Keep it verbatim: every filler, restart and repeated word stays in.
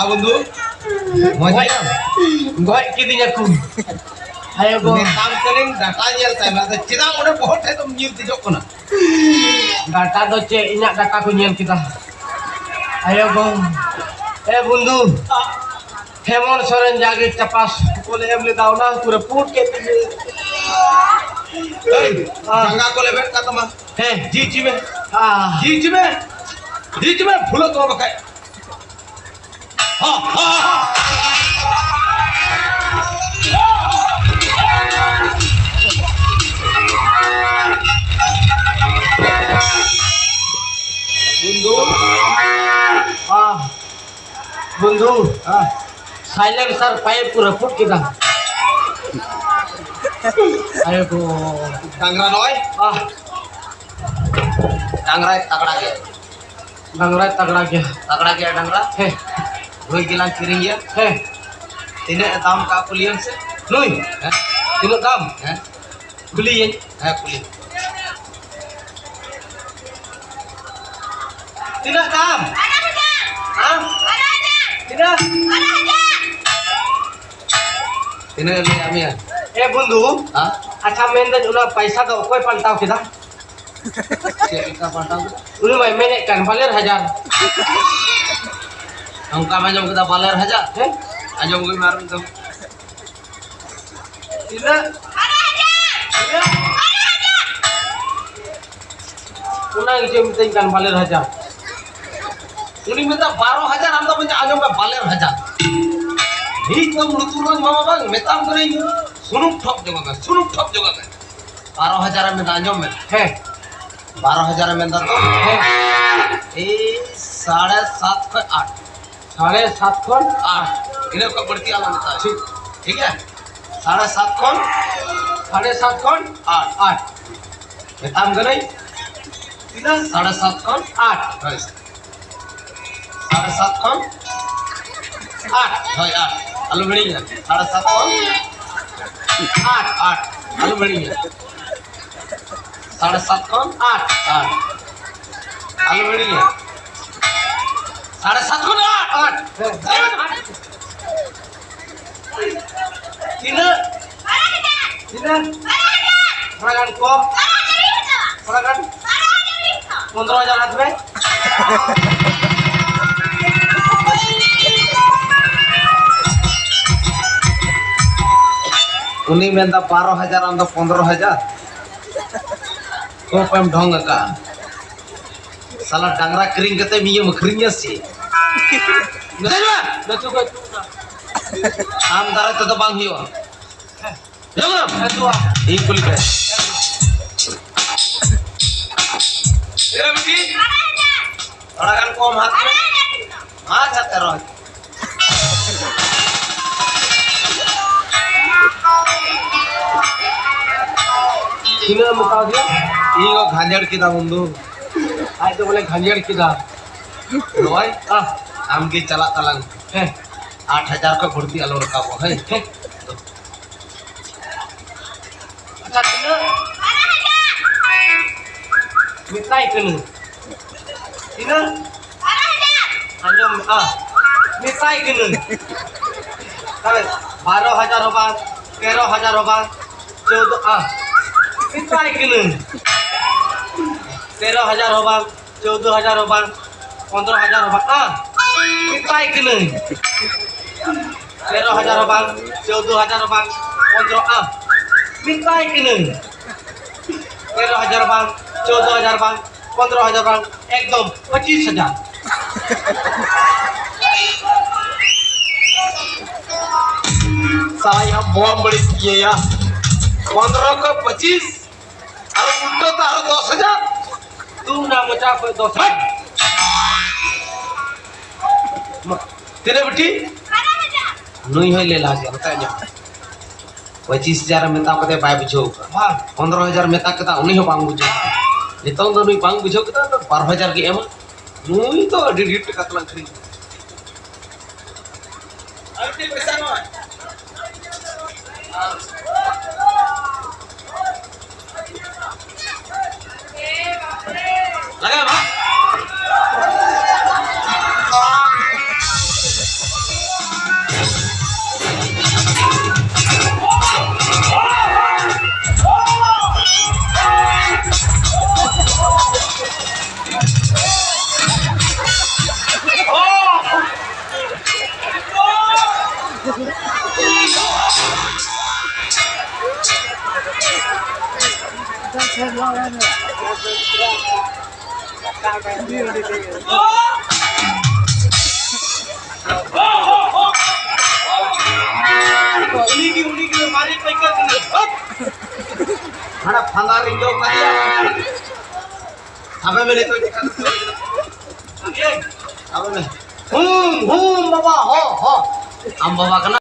ᱟᱵᱚ ᱫᱚ ᱢᱚᱡᱽ ᱜᱮᱭᱟᱢ? ᱜᱚᱡ ᱠᱤᱫᱤᱧᱟ ᱠᱚ᱾ ᱟᱭᱳ ᱜᱚ᱾ ᱢᱮᱛᱟᱢ ᱠᱟᱹᱱᱟᱹᱧ ᱰᱟᱴᱟ ᱧᱮᱞ ᱛᱟᱭ ᱢᱮ, ᱟᱫᱚ ᱪᱮᱫᱟᱜ ᱚᱸᱰᱮ ᱵᱚᱦᱚᱜ ᱴᱷᱮᱡ ᱫᱚᱢ ᱧᱤᱨ ᱫᱮᱡᱚᱜ ᱠᱟᱱᱟ? ᱰᱟᱴᱟ ᱫᱚ ᱪᱮᱫ, ᱤᱧᱟᱜ ᱰᱟᱴᱟ ᱠᱚ ᱧᱮᱞ ᱠᱮᱫᱟ᱾ ᱟᱭᱳ ᱜᱚ᱾ ᱮ ᱵᱚᱱᱫᱷᱩ, ᱦᱮᱢᱚᱱ ᱥᱚᱨᱮᱱ ᱡᱟᱜᱮ ᱪᱟᱯᱟᱥ ᱠᱚᱞᱮ ᱮᱢ ᱞᱮᱫᱟ, ᱚᱱᱟ ᱦᱚᱸᱠᱚ ᱨᱟᱹᱯᱩᱫ ᱠᱮᱫ ᱛᱤᱧᱟᱹ᱾ ᱮᱭ, ᱡᱟᱸᱜᱟ ᱠᱚ ᱞᱮᱵᱮᱫ ᱠᱟᱜ ᱛᱟᱢᱟ᱾ ᱦᱮᱸ᱾ ᱡᱤᱡᱤ ᱢᱮ᱾ ᱟᱦ᱾ ᱡᱤᱡᱤ ᱢᱮ᱾ ᱡᱤᱡᱤ ᱢᱮ, ᱯᱷᱩᱞᱟᱹᱜ ᱛᱟᱢᱟ ᱵᱟᱠᱷᱟᱡ᱾ ᱦᱟ, ᱦᱟ, ᱦᱟ᱾ ᱵᱚᱱᱫᱷᱩ᱾ ᱟᱦ᱾ ᱵᱚᱱᱫᱷᱩ᱾ ᱦᱮᱸ᱾ Silencer pipe ᱠᱚ ᱨᱟᱹᱯᱩᱫ ᱠᱮᱫᱟ᱾ ᱟᱭᱳ ᱜᱚ᱾ ᱰᱟᱝᱨᱟ ᱱᱚᱜᱼᱚᱭ᱾ ᱟᱦ᱾ ᱰᱟᱝᱨᱟᱭ ᱛᱟᱜᱲᱟ ᱜᱮᱭᱟ᱾ ᱰᱟᱝᱨᱟᱭ ᱛᱟᱜᱲᱟ ᱜᱮᱭᱟ᱾ ᱛᱟᱜᱲᱟ ᱜᱮᱭᱟ ᱰᱟᱝᱨᱟ᱾ ᱦᱮᱸ᱾ ᱜᱟᱹᱭ ᱜᱮᱞᱟᱝ ᱠᱤᱨᱤᱧ ᱜᱮᱭᱟ᱾ ᱦᱮᱸ᱾ ᱛᱤᱱᱟᱹᱜ ᱮ ᱫᱟᱢ ᱠᱟᱜ ᱠᱩᱞᱤᱭᱮᱢ ᱥᱮ? ᱱᱩᱭ? ᱦᱮᱸ᱾ ᱛᱤᱱᱟᱹᱜ ᱫᱟᱢ? ᱦᱮᱸ᱾ ᱠᱩᱞᱤᱭᱮᱧ᱾ ᱦᱮᱸ, ᱠᱩᱞᱤ᱾ ᱛᱤᱱᱟᱹᱜ ᱫᱟᱢ? ᱦᱮᱸ? ᱛᱤᱱᱟᱹᱜ? ᱛᱤᱱᱟᱹᱜ ᱮ ᱞᱟᱹᱭᱟᱫ ᱢᱮᱭᱟ? ᱮ ᱵᱚᱱᱫᱷᱩ, ᱦᱮᱸ? ᱟᱪᱪᱷᱟ, ᱢᱮᱱᱫᱟᱹᱧ, ᱚᱱᱟ ᱯᱟᱭᱥᱟ ᱫᱚ ᱚᱠᱚᱭ ᱯᱟᱞᱴᱟᱣ ᱠᱮᱫᱟ? ᱪᱮᱫ ᱞᱮᱠᱟ ᱯᱟᱞᱴᱟᱣ ᱠᱮᱫᱟ? ᱩᱱᱤ ᱢᱟᱭ ᱢᱮᱱᱮᱫ ᱠᱟᱱ ᱵᱟᱞᱮᱨ ᱦᱟᱡᱟᱨ᱾ ᱚᱱᱠᱟᱢ ᱟᱸᱡᱚᱢ ᱠᱮᱫᱟ, ᱵᱟᱞᱮᱨ ᱦᱟᱡᱟᱨ? ᱦᱮᱸ? ᱟᱸᱡᱚᱢ ᱟᱹᱜᱩᱭ ᱢᱮ ᱟᱨ ᱢᱤᱫ ᱫᱚᱢ᱾ ᱛᱤᱱᱟᱹᱜ? ᱛᱤᱱᱟᱹᱜ? ᱚᱱᱟ ᱜᱮᱪᱚᱭ ᱢᱤᱛᱟᱹᱧ ᱠᱟᱱ, ᱵᱟᱞᱮᱨ ᱦᱟᱡᱟᱨ᱾ ᱩᱱᱤ ᱢᱮᱛᱟ ᱵᱟᱨᱚ ᱦᱟᱡᱟᱨ, ᱟᱢ ᱫᱚ ᱢᱮᱱᱫᱟ ᱟᱸᱡᱚᱢ ᱢᱮ, ᱵᱟᱞᱮᱨ ᱦᱟᱡᱟᱨ᱾ ᱱᱤᱛ ᱫᱚᱢ ᱞᱩᱛᱩᱨ ᱨᱮᱢ ᱮᱢᱟᱢᱟ ᱵᱟᱝ, ᱢᱮᱛᱟᱢ ᱠᱟᱹᱱᱟᱹᱧ, ᱥᱩᱱᱩᱢ ᱴᱷᱚᱯ ᱡᱚᱝ ᱢᱮ, ᱥᱩᱱᱩᱢ ᱴᱷᱚᱯ ᱡᱚᱝ ᱢᱮ᱾ ᱵᱟᱨᱚ ᱦᱟᱡᱟᱨ ᱮᱢ ᱢᱮᱱᱫᱟ, ᱟᱸᱡᱚᱢ ᱢᱮ᱾ ᱦᱮᱸ᱾ ᱵᱟᱨᱚ ᱦᱟᱡᱟᱨ ᱮᱢ ᱢᱮᱱᱫᱟ ᱛᱚ? ᱦᱮᱸ᱾ ᱮᱭ ᱥᱟᱲᱮ ᱥᱟᱛ ᱠᱷᱚᱡ ᱟᱴ᱾ ᱥᱟᱲᱮ ᱥᱟᱛ ᱠᱷᱚᱱ ᱟᱴ᱾ ᱤᱱᱟᱹ ᱠᱷᱚᱱ ᱵᱟᱹᱲᱛᱤ ᱟᱞᱚᱢ ᱢᱮᱛᱟᱭᱟ᱾ ᱴᱷᱤᱠ, ᱴᱷᱤᱠ ᱜᱮᱭᱟ? ᱥᱟᱲᱮ ᱥᱟᱛ ᱠᱷᱚᱱ ᱥᱟᱲᱮ ᱥᱟᱛ ᱠᱷᱚᱱ ᱟᱴ᱾ ᱟᱴ᱾ ᱢᱮᱛᱟᱢ ᱠᱟᱹᱱᱟᱹᱧ᱾ ᱛᱤᱱᱟᱹᱜ? ᱥᱟᱲᱮ ᱥᱟᱛ ᱠᱷᱚᱱ ᱟᱴ᱾ ᱦᱳᱭ᱾ ᱥᱟᱲᱮ ᱥᱟᱛ ᱠᱷᱚᱱ ᱟᱴ᱾ ᱦᱳᱭ, ᱟᱴ᱾ ᱟᱞᱚᱢ ᱦᱤᱲᱤᱧᱟ᱾ ᱥᱟᱲᱮ ᱥᱟᱛ ᱠᱷᱚᱱ ᱟᱴ᱾ ᱟᱴ᱾ ᱟᱞᱚᱢ ᱦᱤᱲᱤᱧᱟ᱾ ᱥᱟᱲᱮ ᱥᱟᱛ ᱠᱷᱚᱱ ᱟᱴ᱾ ᱟᱴ᱾ ᱟᱞᱚᱢ ᱦᱤᱲᱤᱧᱟ᱾ ᱥᱟᱲᱮ ᱥᱟᱛ ᱠᱷᱚᱱ ᱟᱴ᱾ ᱛᱤᱱᱟᱹᱜ? ᱛᱤᱱᱟᱹᱜ? ᱛᱷᱚᱲᱟ ᱜᱟᱱ ᱠᱚᱢ᱾ ᱛᱷᱚᱲᱟ ᱜᱟᱱ᱾ ᱯᱚᱱᱫᱽᱨᱚ ᱦᱟᱡᱟᱨ ᱦᱟᱛ ᱢᱮ᱾ ᱩᱱᱤ ᱢᱮᱱᱫᱟ ᱵᱟᱨᱚ ᱦᱟᱡᱟᱨ, ᱟᱢ ᱫᱚ ᱯᱚᱱᱫᱽᱨᱚ ᱦᱟᱡᱟᱨ᱾ ᱠᱷᱩᱵ ᱮᱢ ᱰᱷᱚᱝ ᱟᱠᱟᱜᱼᱟ᱾ ᱥᱟᱞᱟ ᱰᱟᱝᱨᱟ ᱠᱤᱨᱤᱧ ᱠᱟᱛᱮ ᱢᱤᱭᱟᱹᱢ ᱟᱹᱠᱷᱨᱤᱧᱟ ᱥᱮ? ᱟᱢ ᱫᱟᱨᱟᱭ ᱛᱮᱫᱚ ᱵᱟᱝ ᱦᱩᱭᱩᱜᱼᱟ᱾ ᱤᱧ ᱠᱩᱞᱤ ᱯᱮ᱾ ᱛᱷᱚᱲᱟ ᱜᱟᱱ ᱠᱚᱢ ᱦᱟᱛ ᱢᱮ᱾ ᱦᱟᱛ ᱦᱟᱛ ᱛᱮᱨᱚ ᱦᱟᱡᱟᱨ᱾ ᱛᱤᱱᱟᱹᱜ ᱮᱢ ᱦᱟᱛᱟᱣ ᱫᱤᱭᱟ? ᱤᱧ ᱦᱚᱸ ᱜᱷᱟᱸᱡᱮᱲ ᱠᱮᱫᱟ ᱵᱚᱱᱫᱷᱩ᱾ ᱟᱡ ᱫᱚ ᱵᱚᱞᱮ ᱜᱷᱟᱸᱡᱮᱲ ᱠᱮᱫᱟ᱾ ᱱᱚᱜᱼᱚᱭ, ᱟᱢ ᱜᱮ ᱪᱟᱞᱟᱜ ᱛᱟᱞᱟᱝ᱾ ᱦᱮᱸ, ᱟᱴ ᱦᱟᱡᱟᱨ ᱠᱷᱚᱱ ᱵᱟᱹᱲᱛᱤ ᱟᱞᱚ ᱨᱟᱠᱟᱵᱚᱜ᱾ ᱦᱮᱸ, ᱦᱮᱸ᱾ ᱟᱪᱪᱷᱟ, ᱛᱤᱱᱟᱹᱜ? ᱢᱮᱛᱟᱭ ᱠᱟᱹᱱᱟᱹᱧ᱾ ᱛᱤᱱᱟᱹᱜ? ᱟᱸᱡᱚᱢ ᱢᱮ, ᱟ, ᱢᱮᱛᱟᱭ ᱠᱟᱹᱱᱟᱹᱧ᱾ ᱛᱟᱦᱞᱮ ᱵᱟᱨᱚ ᱦᱟᱡᱟᱨ ᱦᱚᱸ ᱵᱟᱝ, ᱛᱮᱨᱚ ᱦᱟᱡᱟᱨ ᱦᱚᱸ ᱵᱟᱝ, ᱪᱳᱫᱽᱫᱚ, ᱟ, ᱢᱮᱛᱟᱭ ᱠᱟᱹᱱᱟᱹᱧ᱾ ᱛᱮᱨᱚ ᱦᱟᱡᱟᱨ ᱦᱚᱸ ᱵᱟᱝ, ᱪᱳᱫᱽᱫᱚ ᱦᱟᱡᱟᱨ ᱦᱚᱸ ᱵᱟᱝ, ᱯᱚᱱᱫᱽᱨᱚ ᱦᱟᱡᱟᱨ ᱦᱚᱸ ᱵᱟᱝ, ᱟ, ᱢᱮᱛᱟᱭ ᱠᱟᱹᱱᱟᱹᱧ᱾ ᱛᱮᱨᱚ ᱦᱟᱡᱟᱨ ᱦᱚᱸ ᱵᱟᱝ, ᱪᱳᱫᱽᱫᱚ ᱦᱟᱡᱟᱨ ᱦᱚᱸ ᱵᱟᱝ, ᱯᱚᱱᱫᱽᱨᱚ, ᱟ, ᱢᱮᱛᱟᱭ ᱠᱟᱹᱱᱟᱹᱧ᱾ ᱛᱮᱨᱚ ᱦᱟᱡᱟᱨ ᱵᱟᱝ, ᱪᱳᱫᱽᱫᱚ ᱦᱟᱡᱟᱨ ᱵᱟᱝ, ᱯᱚᱱᱫᱽᱨᱚ ᱦᱟᱡᱟᱨ ᱵᱟᱝ, ᱮᱠᱫᱚᱢ ᱯᱚᱸᱪᱤᱥ ᱦᱟᱡᱟᱨ᱾ ᱥᱟᱭᱟ ᱵᱚᱢ ᱵᱟᱹᱲᱤᱡ ᱤᱭᱟᱹᱭᱟ᱾ ᱯᱚᱱᱫᱽᱨᱚ ᱠᱚ ᱯᱚᱸᱪᱤᱥ, ᱟᱨ ᱩᱞᱴᱟᱹ ᱛᱮ ᱟᱨᱚ ᱫᱚᱥ ᱦᱟᱡᱟᱨ᱾ ᱛᱩ ᱚᱱᱟ ᱢᱚᱪᱟ ᱠᱷᱚᱡ ᱫᱚᱥ ᱦᱟᱡᱟᱨ᱾ ᱢᱟ, ᱛᱤᱱᱟᱹᱜ ᱵᱤᱴᱤ? ᱱᱩᱭ ᱦᱚᱸᱭ ᱞᱮᱞᱟ ᱜᱮᱭᱟ, ᱱᱚᱛᱮ ᱟᱸᱡᱚᱢ᱾ ᱯᱚᱸᱪᱤᱥ ᱦᱟᱡᱟᱨ ᱮ ᱢᱮᱛᱟ ᱠᱟᱫᱮ, ᱵᱟᱭ ᱵᱩᱡᱷᱟᱹᱣ ᱠᱟᱫᱟ᱾ ᱵᱟᱝ᱾ ᱯᱚᱱᱫᱽᱨᱚ ᱦᱟᱡᱟᱨ ᱢᱮᱛᱟ ᱠᱮᱫᱟ, ᱩᱱᱤ ᱦᱚᱸ ᱵᱟᱝ ᱵᱩᱡᱷᱟᱹᱣ ᱠᱟᱫᱟ᱾ ᱱᱤᱛᱚᱝ ᱫᱚ ᱱᱩᱭ ᱵᱟᱝ ᱵᱩᱡᱷᱟᱹᱣ ᱠᱮᱫᱟ, ᱛᱚ ᱵᱟᱨᱚ ᱦᱟᱡᱟᱨ ᱜᱮ ᱮᱢᱟ᱾ ᱱᱩᱭ ᱛᱚ ᱟᱹᱰᱤ ᱰᱷᱮᱨ ᱴᱟᱠᱟ ᱛᱮᱞᱟᱝ ᱠᱤᱨᱤᱧ᱾ ᱞᱟᱜᱟᱣ ᱢᱟ᱾ ᱩᱱᱤ ᱜᱮ, ᱩᱱᱤ ᱜᱮ ᱢᱟᱨᱮ ᱯᱟᱹᱭᱠᱟᱹᱨ ᱠᱟᱱᱟᱭ᱾ ᱦᱟᱱᱟ ᱯᱷᱟᱸᱫᱟ ᱨᱮ ᱡᱚᱢ ᱠᱟᱫᱮᱭᱟ᱾ ᱟᱵᱮᱱ ᱵᱮᱱ ᱱᱤᱛᱚᱜ ᱪᱮᱫ ᱠᱟᱱᱟ? ᱟᱵᱮᱱ ᱵᱮᱱ, ᱦᱩᱢ, ᱦᱩᱢ, ᱵᱟᱵᱟ, ᱦᱚ, ᱦᱚ᱾ ᱟᱢ ᱵᱟᱵᱟ ᱠᱟᱱᱟ?